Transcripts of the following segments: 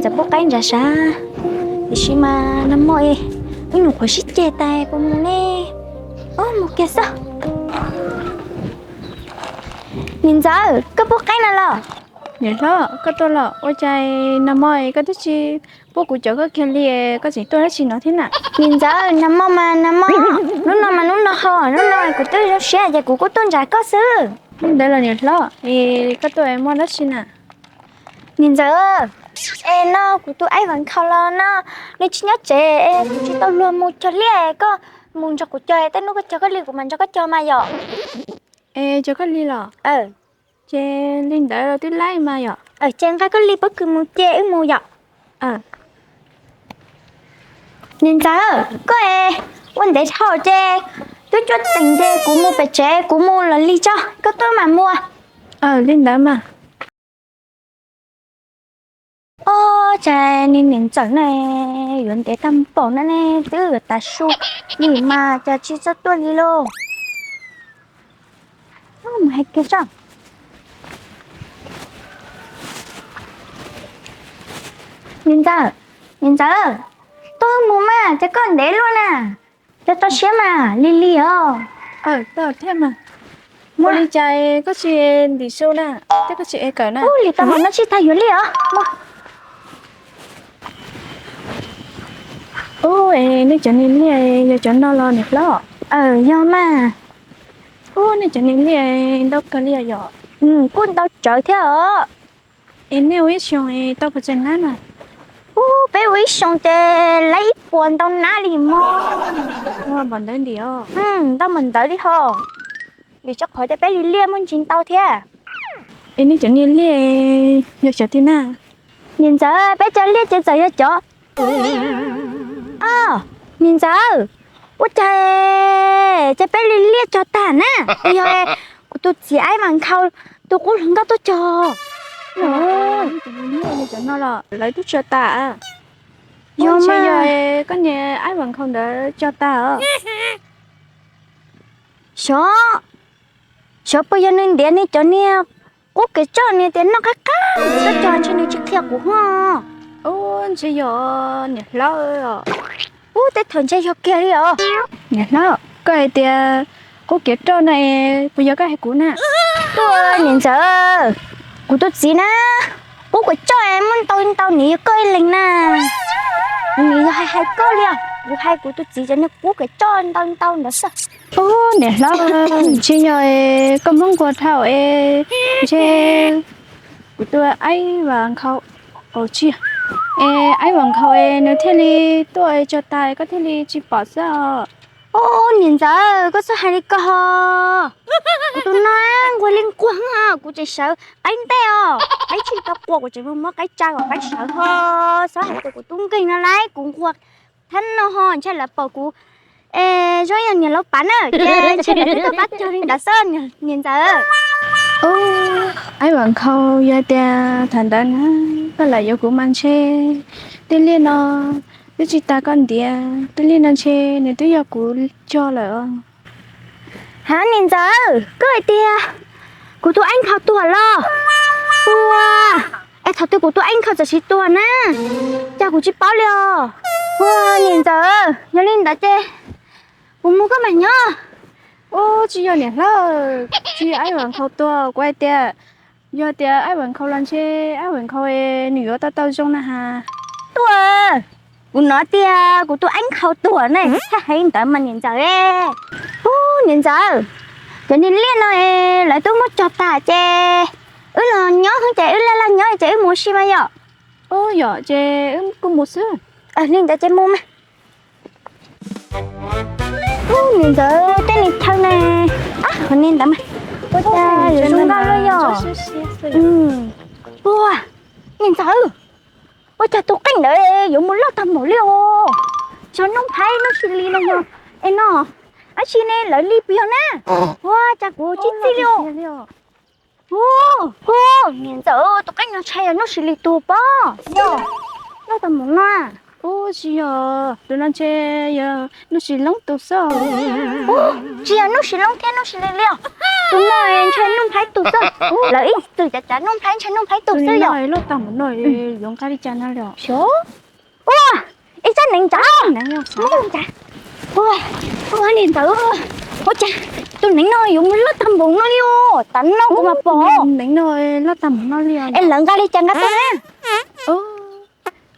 Cov pub qaib ntshav sav, tiam sis mas nag hmo wb nyuam qhuav sib ceg tas puas mus ne? Ub, mus kiag xwb. Niam ntxawm, koj pub qaib no los? Niam hlob, koj tuaj los? Ua cas nag hmo koj twb tsis pub kuv cov koj kiag li, koj tseem tuaj dab tsi no thiab na? Niam ntxawm, nag hmo mas nag hmo, hnub no mas hnub no ho, hnub no kuv twb zoo siab ces kuv kuj tuaj ntshav koj xwb. Li ntawd los niam hlob, es koj tuaj muaj dab tsi na? Niam ntxawm, es no kuv tus aib Vam Nkhaus los no, nws tsis nyob tsev es kuv tsis tau luag mus cog liaj, koj mus nrog kuv cog, tej hnub koj cog koj li kuv mam nrog koj cog mas yom. Es cog koj li los? Ces li ntawd los twb laib mas yom. Ces nqa koj li pob kws mus ces wb mus yom. Niam ntxawm, koj es ua ntev dhau ces twb cuaj teem ces kuv mus pem tsev, kuv mus los lig tso, koj tuaj mam mus. Li ntawd mas. Ob, cas niag niam ntxawm no yuav ntev tag npaum no ne, twb yuav tav su nim mas cas tsis txawj tuaj li lauj. Mus hais kiag tso. Niam ntxawm, niam ntxawm, tuaj mus mas, cas koj ntev luaj na. Cov toj siab mas lig lig os. Tau thiab mas. Ua li cas koj tsis ntim su na, thiab koj tsis ev kawm na? Ub, li tau mas no tsis tas yuav liaj os. Ub, es nej cov niag liaj yog cov no los niam hlob? Yog mas. Ub, nej cov niag liaj ntau kawg li yom? Kuj ntau tsawv thiab os. Es nej ua ib xyoos tau puas tsawg nab na? Ub, peb ua ib xyoos ces laib ib puas ntau nab li mog. Ntau npaum ntawd li ho. Vim rau qhov tias peb li liaj muaj ntsis ntau thiab. Es nej cov niag liaj yog xyov twg na? Niam ntxawm, peb cov liaj ces txawm yog cov. Niam ntxawm, ua cas ces peb li liaj cog tag na? Yog kuv tus txiv aib Vam Nkhaus tus qub hluas nkauj tuaj cog. Cov no los lawv twb cog tas. Yog mas, yog koj niag aib Vam Nkhaus ntawd cog tag os. Xyov, xyov puas yog nws ntiav nws cov niag qub kev tsoj niag tias noj qab qab, koj cog ntshe nws tsis qhia kuv ho. Ub, ntshe yog niam hlob. Ub, tej thaum ntshe yog kiag li os. Niam hlob, koj hais tias qub kev roj no es puas yog koj hais kuv na? Tuaj, niam ntxawm, kuv tus txiv na, qub kev tsoj muaj ntau ntau nws yog koj ib leeg na. Nws yog hais hais koj li os, kuv hais kuv tus txiv cov niag qub kev tsoj ntau ntau ntawd xwb. Ub, niam hlob, ntshe yog koj Hmoob nquag dhau es ntshe kuv tus aib Vam Nkhaus, tsis yog, es aib Vam Nkhaus es nws thiaj li tuaj cog tas koj thiaj li tsis pom xwb os. Ub, niam ntxawm, koj txhob hais li ko ho. Kuv tus no nquag li nquag, kuv tseem sawv qaib ntej os, qaib tsis tau qua kuv tseem mus muab qaib tsa kom qaib sawv ho. Txhob hais tias kuv tub nkeeg no lauj, kuv nquag thab no ho ntshe lawv pom kuv es zoo yam niam laus pav na, ces ntshe lawv twb tuaj pab cog li ntawd xwb niam ntxawm. Aib Vam Nkhaus, yog tias thaum ntawd na koj lam yuav kuv mas ntshe tej liaj no twb tsis tas koj ntiav, tej liaj no ntshe nws twb yog kuv cog lawm os. Ha, niam ntxawm, koj hais tias kuv tus aib Nkhaus tuag los? Ua, es thaum twg kuv tus aib Nkhaus txawm sis tuag na? Cas kuv tsis paub li os. Ua, niam ntxawm, yog li ntawd ces kuv mus koj mam nyob. Ub, tsis yog niam hlob, tsis yog aib Vam Nkhaus tuag, kuv hais tias yog tias aib Vam Nkhaus los ntshe aib Vam Nkhaus nws yuav tau tau zoo na has. Tuaj, kuv hnov tias kuv tus aib Nkhaus tuag ne, txhob hais li ntawd mas niam ntxawm. Ub, niam ntxawm, cov niag liaj no es lawv twb muab cog tas ces wb los nyob xwb ces wb laj laj nyob ces wb mus ua si mas yom. Ub, yog ces wb kuj mus xwb. Li ntawd ces mus mas. Ub, niam ntxawm, tej niag chaw ne, qhov niag ntawd mas ua cas yuav zoo nkauj luaj yom. Ua, niam ntxawm, ua cas tus qeej ntawd yuav mus loj tag npaum li os. Xyov noob phaib noob sis li no yog, es no, ab tsi ne lawv li puas yog na? Ua cas kuv tsis txij li os. Hu, hu, niam ntxawm, tus qeej no ntshai yog Nuj Sis Lis tus pob. Yog, loj tau mus no. Ub, tsis yog, tus no ntshe yog Nuj Sis Loob tus xwb. Ub, tsis yog Nuj Sis Loob thiab Nuj Sis Lis li os. Tus no ntshe Nuj Nplhaib tug xwb. Lawv ib txwm cav cav Nuj Nplhaib ntshe Nuj Nplhaib tug xwb yom. Loj tag npaum no yuav nqa li cas no li os? Ua, ib tsab neev ntawd. Ua, ua niam ntxawm, ua cas tus neev no yuav mus loj tag npaum no li os? Tav no kuv mas pom neev no loj tag npaum no li os. Es lawv nqa li cas nqa tuaj na?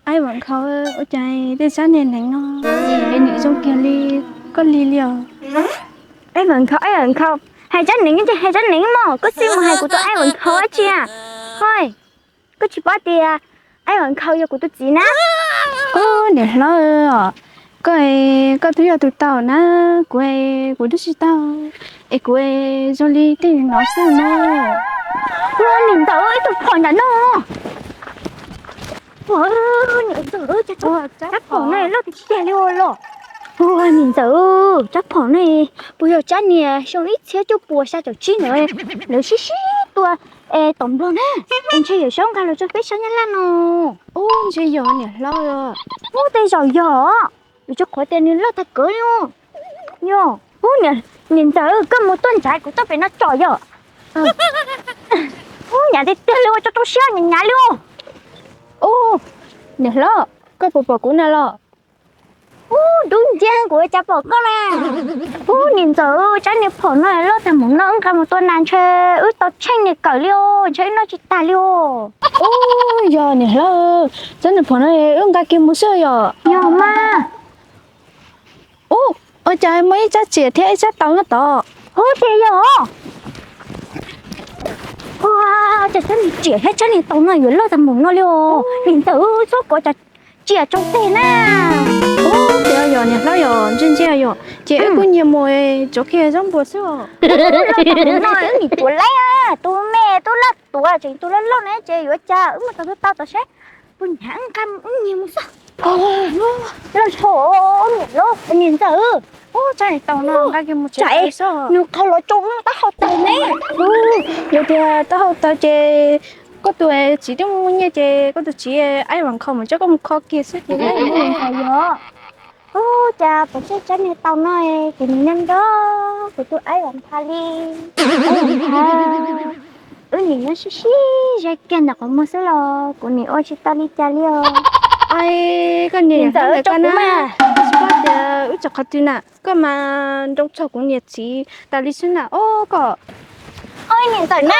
Aib Vam Nkhaus, ua cas tej tsab niag neev no es nws zoo kiag li koj li li os? Aib Vam Nkhaus, Aib Vam Nkhaus, hais tsab neev ces hais tsab neev mog, koj txhob mus hais kuv tus Aib Vam Nkhaus dab tsi. Hos, koj tsis paub tias Aib Vam Nkhaus yog kuv tus txiv na. Ub, niam hlob, koj, koj twb yog tus tau na, kuv, kuv twb tsis tau, es kuv zoo li tej no xwb na. Ua niam ntxawm, ib tug phom nram no. Ua niam ntxawm, tsab phom no loj tiag tiag li os los. Ua niam ntxawm, tsab phom no puas yog tsab niag xyoo ib txhiab cuaj puas xya caum tsib ntawd lawv sib sib tua es tom Nplog na, es ntshe yawm saub nqa los rau peb sab Nyab Laj no. Ub, ntshe yog niam hlob. Ub, tej zaum yog, vim rau qhov tias nws loj tag kawg li. Yog, ub, niam ntxawm, koj mus tuaj nrad kuv tuaj pem no tsom yom. Ub, hnyav tiag tiag li, ua rau rau siab hnyav hnyav li os. Ub, niam hlob, koj puas pom kuv na los? Ub, dub nciab kuv cas pom koj na. Ub, niam ntxawm, tsab niag phom no loj tag npaum no wb nqa mus tua nas ntshe wb tau tsheej niag kawm li os, ntshe wb noj tsis tag li os. Ub, yog niam hlob, tsab niag phom no wb nqa kiag mus xwb yom. Yog mas. Ub, ua cas muaj ib tsab tsiam thiab ib tsab taus nyob tod? Ub, tiag yog. Ua cas tsab niag tsiam thiab tsab niag taus no yuav loj tag npaum no li os? Niam ntxawm, txhob kov tsab tsiam tsoo teg na. Ub, tiag yog niam hlob yog, ntsia ntsia yog, ces wb kuj nyiag mus tsuav kiag zaub npua xwb os. Wb nim tuav lawm, tus me tub loj tuav tseem tus loj loj na ces yuav cas wb mus tau tau tau seb puas hnyav wb nqa wb nyiag mus xwb. Loj tshaj, niam hlob, niam ntxawm. Ub, tsab niag taus no nqa kiag mus tsev xwb. Nws qhau los tsoo taub hau taws ne. Yog tias taub hau taws ces koj tus txiv twb muaj nyiaj ces koj tus txiv aib Vam Nkhaus mas coj koj mus kho kiag xwb ces. Ub, cas pom tsab niag taus no ces nws nyob nrog kuv tus aib Vam Pha li. Wb nim nyob sib sib ze kiag ntawm qhov muag xwb los kuv nim ua tsis tau li cas li os. Koj niam ntxawm, koj na, tsis paub tias wb tseem qhov twg na, koj mas nroo txog kuv niam txiv tas li xwb na. Ub, koj, niam ntxawm na,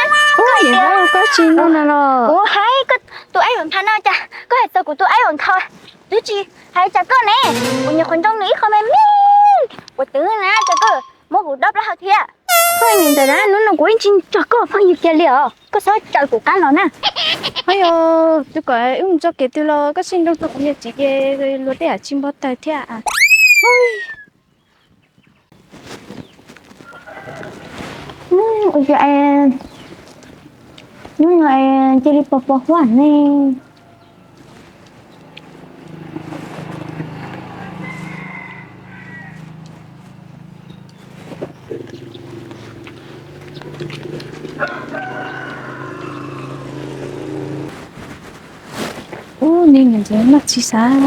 koj tsis nroo na los? Kuv hais koj tus aib Vam Pha no cas koj hais txog kuv tus aib Vam Nkhaus, twb tsis hais cas koj ne. Kuv nyuam qhuav nroo nws ib qho me me, kuv twv na ces koj muab kuv dob plaub hau thiab. Niam ntxawm na, hnub no kuv yeej tsis nrog koj phooj ywg kiag li os, koj txhob raws kuv qab los na. Yog, twb kom wb mus txoj kev twg los koj tsis nroo txog kuv niam txiv ces luag tej yam tsis npau taws thiab. Hnub no cia li pos pos huab ne. Ub, niag ntxawm noj txiv xav.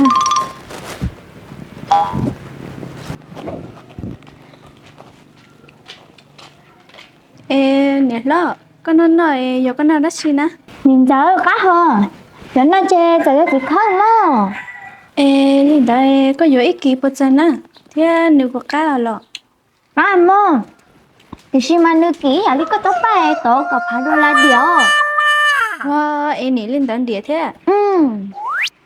Es niam hlob, koj noj noj es yog koj noj dab tsi na? Niam ntxawm, qab hau, cov noj ces txawm yog txiv khawb mog. Es li ntawd koj yuav ib kis puas txawg na, thiab nws puas qab los? Qab mog, tiam sis mas nws kim ib yam li koj tsob paj tod kom phav dua la diam os. Es nim li ntawd ntiam thiab.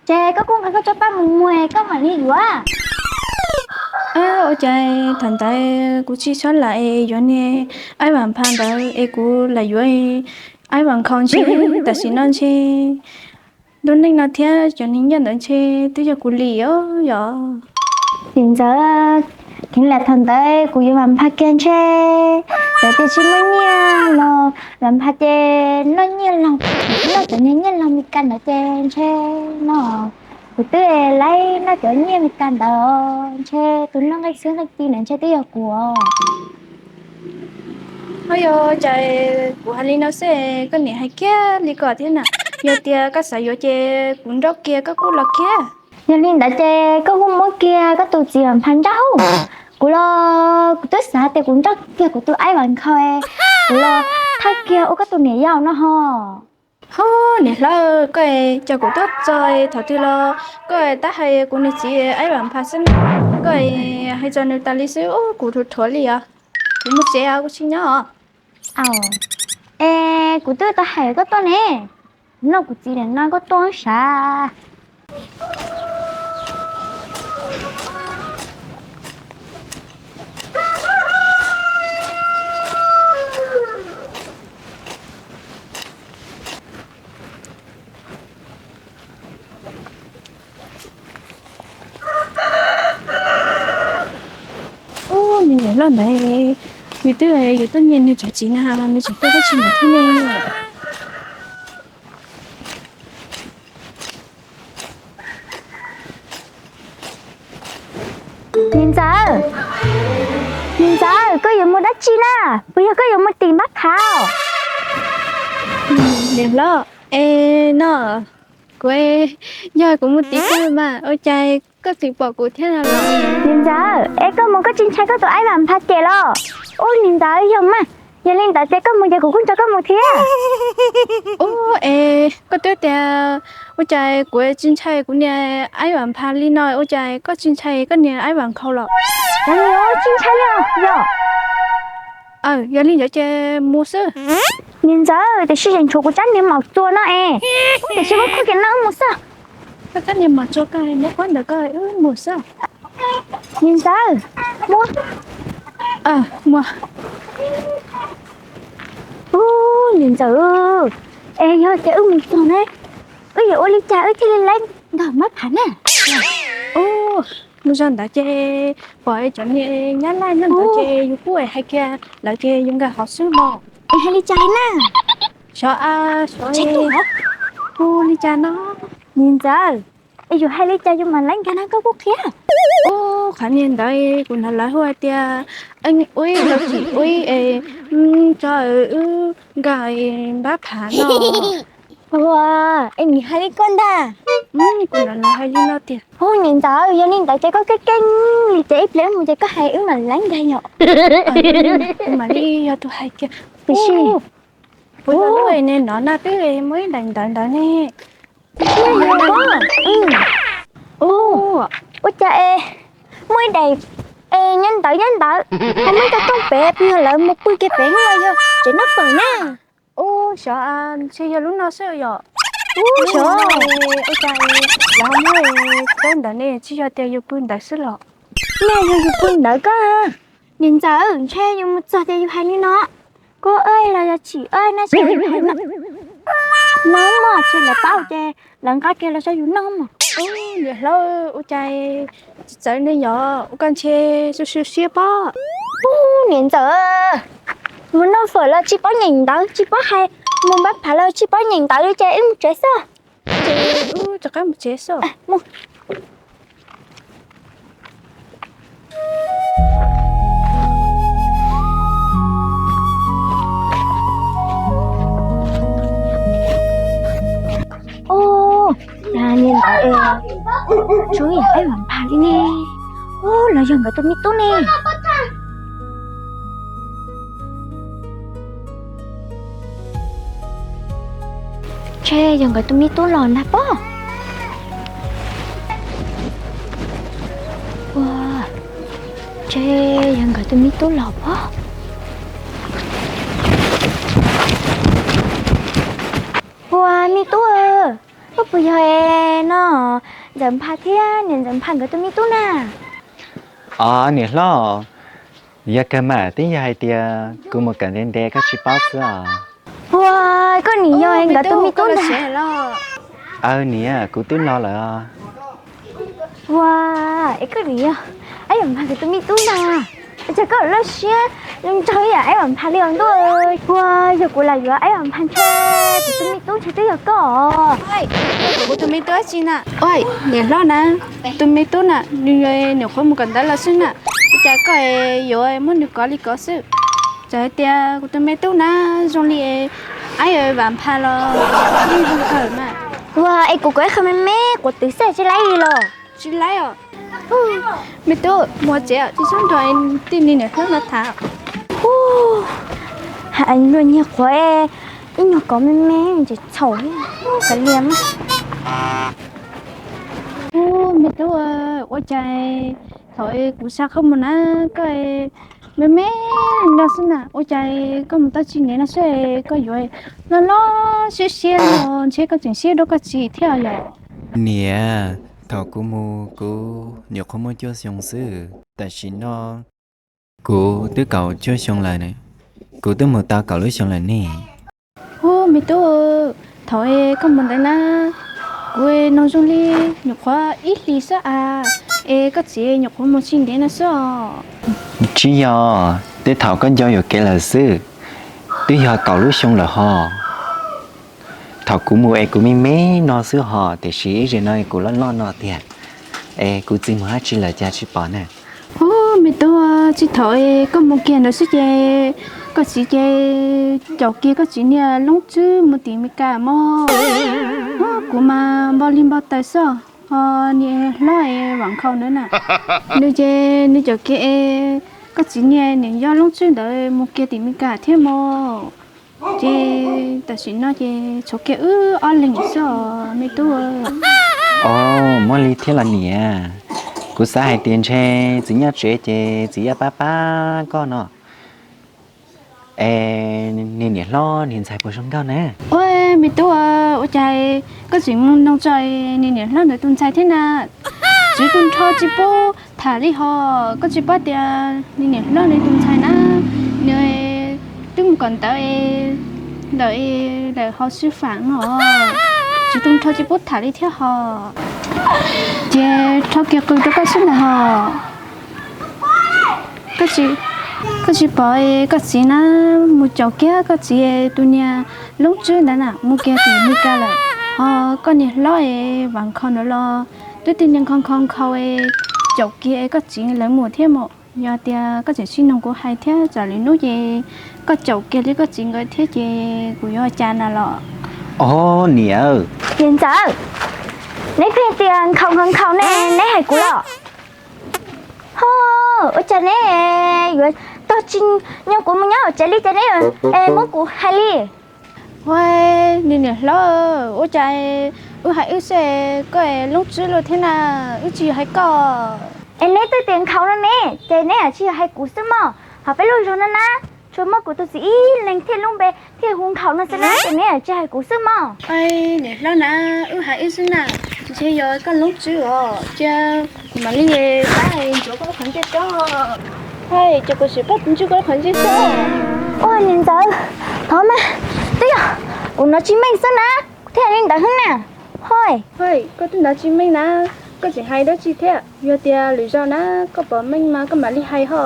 Ces koj kuj nqa koj tsob paj mus muag koj mam li yuav. Ua cas thaum ntawd kuv tsis txhob lam es yuav niag aib Vam Pha ntawd es kuv lam yuav aib Vam Nkhaus ntshe tam sim no ntshe lub neej no thiab cov niag nyiaj ntawd ntshe twb yog kuv li os yom. Niam ntxawm, kheev lam thaum ntawd kuv yuav Vam Pha kiag ntshe txawm tias tsis muaj nyiaj los Vam Pha ces noj nyiaj laug, noj cov niag nyiaj laug Mes Kas ntawd ces ntshe no kuv twb laib noj cov nyiaj Mes Kas ntawd ntshe tus noj nqaij xwb nqaij ci ntawd ntshe twb yog kuv os. Ho yog cas kuv hais li no xwb koj niam hais kiag li ko thiab na. Yog tias koj xav yuav ces kuv nrauj kiag koj kuj los kiag. Yog li ntawd ces koj kuj muab kiag koj tus txiv Vam Pha nrauj. Kuv los kuv twb xav tias kuv nrauj kiag kuv tus aib vam nkhaus, kuv los thawj kiag ua koj tus niam yau no ho. Ho, niam hlob, koj coj kuv tuaj txog thaum twg los koj tab hais kuv niag txiv aib vam phas xwb, koj hais txog nws tas li xwb, kuv dhuav dhuav li os. Kuv mus tsev os, kuv tsis nyob os. Au, es kuv twb tau hais koj tuaj ne, noj kuv txiv niam no koj tuaj sav. Ub, nws niam loj ntawd, yus twb yus tuaj nyiag nws cov txiv na, nws tseem tuaj dab tsi ntawd thiab ne? Niam ntxawm, niam ntxawm, koj yuav mus dab tsi na? Puas yog koj yuav mus tim npab phav? Niam hlob, es no kuv, yog kuv mus tim koj mas ua cas koj tseem pom kuv thiab no los? Niam ntxawm, es koj mus koj tsis ntshai koj tus aib vam phas cem los? Ub, niam ntxawm, yog mas, yog li ntawd ces koj mus ces kuv kuj nrog koj mus thiab. Ub, es koj twb tias ua cas kuv tsis ntshai kuv niag aib vam phas li no, ua cas koj tsis ntshai koj niag aib vam nkhaus los? Yog li tsis ntshai li os yog. Aw, yog li ntawd ces mus xwb. Niam ntxawm, tiam sis tshuav kuv tsab niag maum txuas no es, tiam sis kuv khuj ces no wb mus xwb. Koj tsab niag maum txuas koj muab kuab ntawd koj wb mus xwb. Niam ntxawm, mus. Mus. Ub, niam ntxawm, es yog tias wb mus txog ne, wb yuav ua li cas wb thiaj li laib nkag npab phav na? Ub, mus zog ntawd ces pom cov niag nyab laj nyob ntawd ces yus kuj hais kiag lawv ces yus nkag hauv xwb mas. Es hais li cas na? Xyov, xyov hu li cas no. Niam ntxawm, es yus hais li cas yus mam laib nkag no koj kuj qhia. Ub, qhov niag ntawd kuv hnov lawv hu hais tias ua ib los tsis ua ib es tso wb nkag npab phav no. Ua, es nws hais li ko ntag. Kuv hnov lawv hais li no tiag. Hu, niam ntxawm, yog li ntawd ces koj keej keej li ces ib pliag wb mus ces koj hais wb mam laib nkag yom. Kuv mam li yog tus hais kiag. Tiam sis kuv yog lub es ne no na twb muaj ib daim ntawv ntawd ne. Ua cas es muaj ib daim es nyob ntawd nyob ntawd, ho muaj ib co tooj pem, puas yog lawv mus pw kiag pem los yog tsev noj fawm na? Ub, xyov, ntshe yog lub no xwb yom. Ub, xyov, ua cas lawv muab tawb ntawd ne, tsis yog tias yus pw ntawd xwb los? Nej yog yus pw ntawd koj. Niam ntxawm, ntshe yus mus txog tias yus hais li no, koj ua los yog tsis ua na, tsis hais no. No mas tsis lawv paub ces lawv nqa kiag los rau yus noj mas. Niam hlob, ua cas tsis txawv ne yom, ua koj ntshe su su siab pob. Ub, niam ntxawm, mus noj fawm los tsis paub nyeem ntawv tsis paub hais, mus npab phav los tsis paub nyeem ntawv li ces wb mus tsev xwb. Ces wb rov qab mus tsev xwb. Ub, cas niag ntawd es tsuas yog aib vam phas li ne. Ub, los yog nkawd tus me tub ne. Ntshe yog nkawd tus me tub los ntag pob. Ua, ntshe yog nkawd tus me tub los pob. Ua, me tub, koj puas yog no Ntxawm Nphas thiab niam Ntxawm Nphas nkawd tus me tub na? Os, niam hlob, yog kawg mas twb yog hais tias kuv mus kawm ntev ntev koj tsis paub xwb os. Ua, koj nim yog nkawd tus me tub ntag. Aw niam, kuv twb los lawm os. Ua, es koj nim yog Aib Vam Nphas nkawd tus me tub ntag. Ua cas koj loj siab zoo nraug ib yam Aib Vam Nphas li os ntuj. Ua, yog kuv lam yuav Aib Vam Nphas ntshe kuv tus me tub ntshe twb yog koj os. Kuv tus me tub dab tsi na? Ua, niam hlob na, tus me tub na, nws nyuam qhuav mus kawm ntawv los xwb na. Ua cas koj yuav muab nws kov li kov xwb? Txawm hais tias kuv tus me tub na zoo li Aib Vam Nphas los yeej zoo kawg mas. Ua, es kuv kov ib qho me me quav twv xwb tsis laib li los? Tsis laib os. Me tub, mus tsev tsis txhob nrog tij niam hlob no tham. Hais luag nyiag qhuav, ib nyuag kov me me ces txhaum thiab, kav liam mas. Ub, me tub, ua cas thaum kuv xa koj mus na, koj me me no xwb na, ua cas koj mus tau tsis ntev no xwb koj yuav loj loj siab siab no, ntshe koj tseem siab dua koj txiv thiab yom? Niam, thaum kuv mus kuv nyuam qhuav muaj cuaj xyoo xwb, tam sim no kuv twb kaum cuaj xyoo lawm, kuv twb mus tau kaum lub xyoo lawm ne. Ub, me tub, thaum koj mus ntawd na, kuv nug zoo li nyuam qhuav ib hlis xwb a, es koj txiv nyuam qhuav mus tsis ntev no xwb os. Tsis yog, tej thaum koj nco yuam kev lawm xwb, twb yog kaum lub xyoo lawm ho. Thaum kuv mus es kuv me me no xwb ho, tiam sis ib zaug no kuv loj loj no tiag, es kuv txiv mus dab tsi lawm cas tsis pom na. Ub, me tub, tsis thaum koj mus kiag ntawd xwb ces koj txiv ces caum kiag koj txiv niag loob tswb mus tim Mes Kas mog. Kuv mas npau li npau taws xwb, ho niam hlob es Vam Nkhaus ntawd na, nws ces nws caum kiag es koj txiv niag niam yau loob tswb ntawd mus kiag tim Mes Kas thiab mog. Ces tam sim no ces tshuav kiag wb ob leeg xwb os me tub. Os, muaj li thiab los niam. Kuv xav hais tias ntshe txiv nyob tsev ces txiv yuav pab pab koj no. Es niag niam hlob niag ntxhais puas zoo nkauj na? Ua, me tub, ua cas koj tseem mus noog txog niag niam hlob ntawd tus ntxhais thiab na? Tsis tu nrho tsis pub tham li ho, koj tsis paub tias niag niam hlob nws tus ntxhais na, nws twb mus kom ntawv ntawm lawm hauv xwb fam no, tsis tu nrho tsis pub tham li thiab ho. Ces rho kiag qws rau koj xwb ntag ho. Koj tsis pom koj txiv na, mus caum kiag koj txiv tus niag loob tswb ntawd na mus kiag tim Mes Kas lawm. Ho koj niag hlob es Vam Nkhaus ntawd los twb tej niag nkhaus nkhaus nkhaus caum kiag koj txiv lawv mus thiab mog. Yog tias koj tseem sib noog kuv hais thiab tsam lwm hnub ces koj caum kiag li koj txiv nkawd thiab ces kuv yuav cas na los? Os niam. Niam ntxawm, neb pheej tias nkhaus nkhaus nkhaus ne, neb hais kuv los? Ho, ua cas neb yuav tog tsis nyob kuv mus nyob hauv tsev li cas neb es muab kuv hais li? Ua, niag niam hlob, ua cas wb hais wb xwb, koj es loob tswb luaj thiab na, wb tsis yog hais koj. Es neb twb tias nkhaus no ne, ces neb tsis yog hais kuv xwb mog, ho peb lub zog no na, tsuas muaj kuv tus txiv ib leeg thiaj lub npe thiaj hu nkhaus no xwb na, ces neb tsis hais kuv xwb mog. Niam hlob na, wb hais wb xwb na, ntshe yog koj loob tswb os, cia kuv mam li pab ntsuav koj lub qhov ntsej tso. Ces kuv sim pab ntsuav koj lub qhov ntsej tso. Ua niam ntxawm, thov mas, twb yog kuv hnov tsis meej xwb na, kuv thiaj li ntawd xwb na. Hos, koj twb hnov tsis meej na, koj tseem hais dab tsi thiab? Yog tias lwm zaus na koj pom meej mas koj mam li hais ho.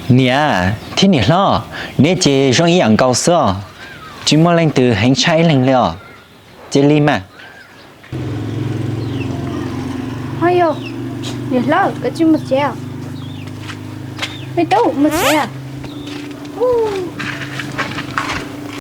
Niam thiab niam hlob, neb ces zoo ib yam nkaus xwb os, tsis muaj leej twg heev tshaj ib leeg li os. Cia li mas. Ho yog, niam hlob, koj tsis mus tsev? Me tub, mus tsev.